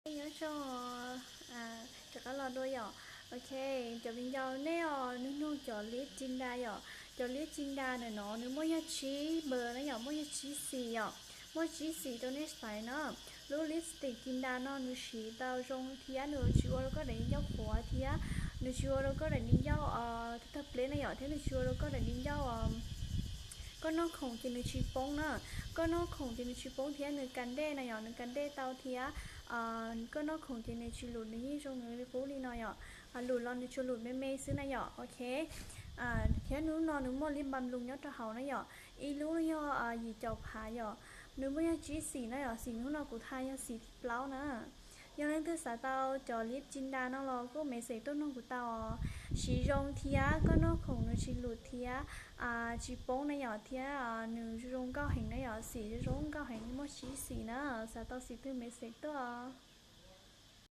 Nyob zoo, rov qab los dua yom. Ok, cov viv ncaus nej os, nws nug cov lip ci nra yom. Cov lip ci nra ntawm no nws muaj yog tsib npawb na yom, muaj yog tsib xim yom. Muaj tsib xim rau nej xaiv na. Lub lipstick ci nra no nws siv tau zoo thiab nws tsis ua rau koj daim di ncauj qhuav thiab nws tsis ua rau koj daim di ncauj tawg pleb na yom, thiab nws tsis ua rau koj daim di ncauj, koj noj khoom ces nws tsis poob na. Koj noj khoom ces nws tsis poob thiab nws ka dej na yom, nws ka dej tau thiab koj noj khoom ces nws tsis lum, nws yeej zoo nws li qub li no yom. Lum los nws tsuas lum me me xwb na yom. Ok, thiab lub no nws muaj lip balm nyob rau hauv na yom. Ib lub yog yim caum phav yom, nws muaj yog tsib xim na yom, xim hnub no kuv tha yog xim thib plaub na. Yog leej twg xav tau cov lip ci nra no los kuj message tuaj nug kuv tau os. Siv zoo thiab koj noj khoom nws tsis lum thiab tsis poob na yom, thiab nws zoo nkauj heev na yom, xim zoo nkauj heev, muaj tsib xim na. Xav tau xim twg message tuaj.